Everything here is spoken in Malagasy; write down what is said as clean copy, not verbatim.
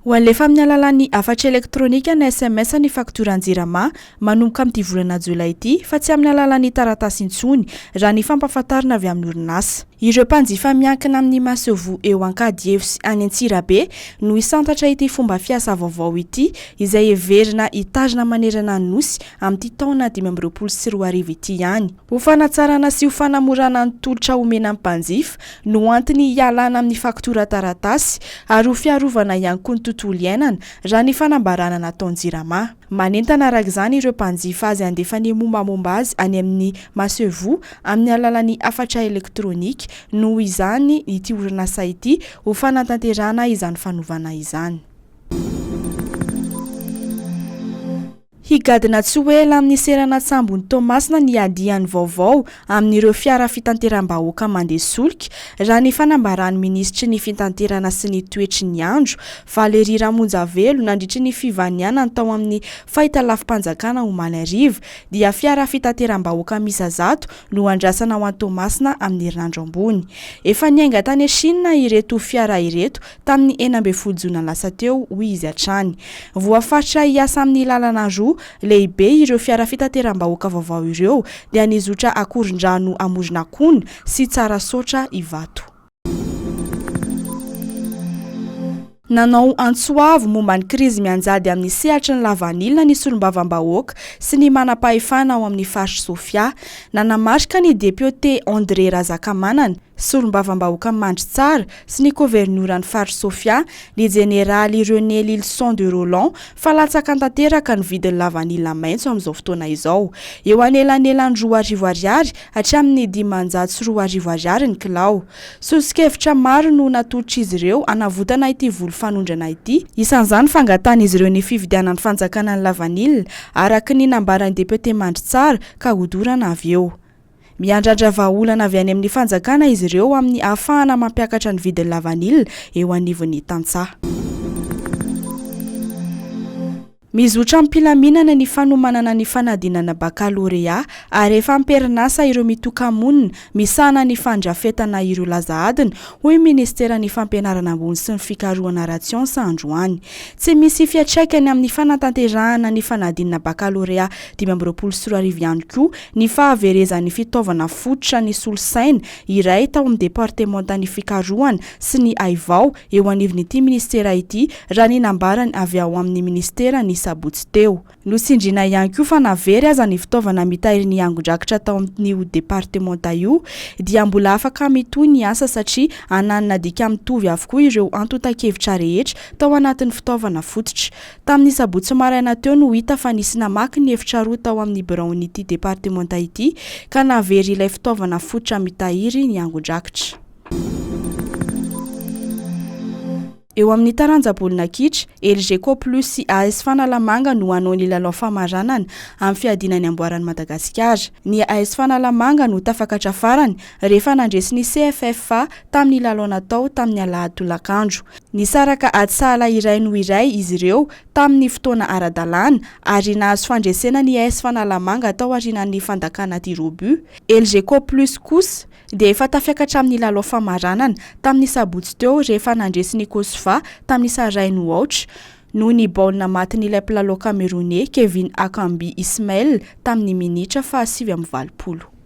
Ho alefa amin'ny alalan'ny hafatra elektronika na sms ny faktioran-Jirama manomboka amin'ity volana jolay ity fa tsy amin'ny alalan'ny taratasy intsony, raha ny fampahafantarana avy amin'ny orinasa. Ireo mpanjifa miankina amin'ny masoivoho eo Ankadievo sy any Antsirabe no hisantatra ity fomba fiasa vaovao ity izay heverina hitarina manerana ny Nosy amin'ity taona 2025 ity ihany. Ho fanatsarana sy ho fanamorana ny tolotra omena ny mpanjifa no antony hialana amin'ny faktiora taratasy ary ho fiarovana ihany koa ny tontolo iainana, raha ny fanambarana nataon'ny Jirama. Manentana araka izany ireo mpanjifa azy handefa ny mombamomba azy any amin'ny masoivoho amin'ny alalan'ny hafatra elektronika noho izany ity orinasa ity ho fanatanterahana izany fanovana izany. Higadona tsy ho ela amin'ny seranan-tsambon'i Toamasina ny andiany vaovao amin'ireo fiara fitanteram-bahoaka mandeha solika, raha ny fanambaran'ny minisitry ny Fitanterana sy ny toetry ny andro, Valérie Ramonjavelo, nandritry ny fivanianany tao amin'ny fahitalavi-panjakana omaly hariva, dia fiara fitateram-bahoaka miisa zato no andrasana ho any Toamasina amin'ny herinandro ambony. Efa niainga tany Chine ireto fiara ireto tamin'ny 16 jona lasa teo, hoy izy hatrany. Voafaritra hiasa amin'ny lalana roa lehibe ireo fiara fitateram-bahoaka vaovao ireo, dia ny zotra Akorondrano Amoronakona sy Tsarasaotra Ivato. Nanao antso avo momba ny krizy mianjady amin'ny sehatry ny lavanila ny solombavambahoaka sy ny manam-pahefana ao amin'ny faritr'i Sofia. Nanamarika ny depiote André Razakamanana, Solombavambahoaka Mandritsara sy ny Governoran'ny Faritr'i Sofia, ny Jeneraly René Lylison de Rolland, fa latsaka tanteraka ny vidin'ny lavanila maitso amin'izao fotoana izao. Eo anelanelan'ny 2000 ariary hatramin'ny 2500 ariary ny kilao. Soso-kevitra maro no natolotr'izy ireo hanavotana ity voly fanondrana ity, isan'izany fangatahan'izy ireo ny fividianan'ny fanjakana ny lavanila, araka ny nambaran'ny depiote Mandritsara, ka hodorana avy eo. Miandrandra vahaolana avy any amin'ny fanjakana izy ireo amin'ny ahafahana mampiakatra ny vidin'ny lavanila eo anivon'ny tantsaha. Mizotra am-pilaminana ny fanomanana ny fanadinana bakalorea ary efa am-perinasa ireo mitoka-monina misahana ny fandrafetana ireo laza adina, hoy ny minisiteran'ny Fampianarana ambony sy ny fikarohana ara-tsiansa androany. Tsy misy fiantraikany amin'ny fanatanterahana ny fanadinana bakalorea 2025 ihany koa ny fahaverezan'ny fitaovana fototra ny solosaina iray tao amin'ny departemantan'ny fikarohana sy ny haivao eo anivon'ity minisitera ity raha ny nambarany avy ao amin'ny minisitera ny sabotsy teo. Notsindriana ihany koa fa na very aza ny fitaovana mitahiry ny angon-drakitra tao amin'io departemanta io dia mbola afaka mitohy ny asa satria ananana dika mitovy avokoa ireo antontan-kevitra rehetra tao anatin'ny fitaovana fototra. Tamin'ny sabotsy maraina teo no hita fa nisy namaky ny efitra roa tao amin'ny biraon'ity departemanta ity ka nahavery ilay fitaovana fototra mitahiry ny angon-drakitra. Eo amin'ny taranja baolina kitra, Elgeco Plus sy AS Fanalamanga no hanao ny lalao famaranana amin'ny fiadiana ny amboaran'i Madagasikara. Ny AS Fanalamanga no tafakatra farany rehefa nandresy ny CFFA tamin'ny lalao natao tamin'ny alahady tolakandro. Nisaraka ady sahala iray noho iray izy ireo tamin'ny fotoana ara-dalàna ary nahazo fandresena ny AS Fanalamanga tao aorianan'ny fandakana tirs au but. Elgeco Plus kosa dia efa tafiakatra amin'ny lalao famaranana tamin'ny sabotsy teo rehefa nandresy ny Kosova tamin'ny isa iray no aotra noho ny baolina matin'ilay mpilalao kameroney Kevin Akambi Ismail tamin'ny minitra faha 89.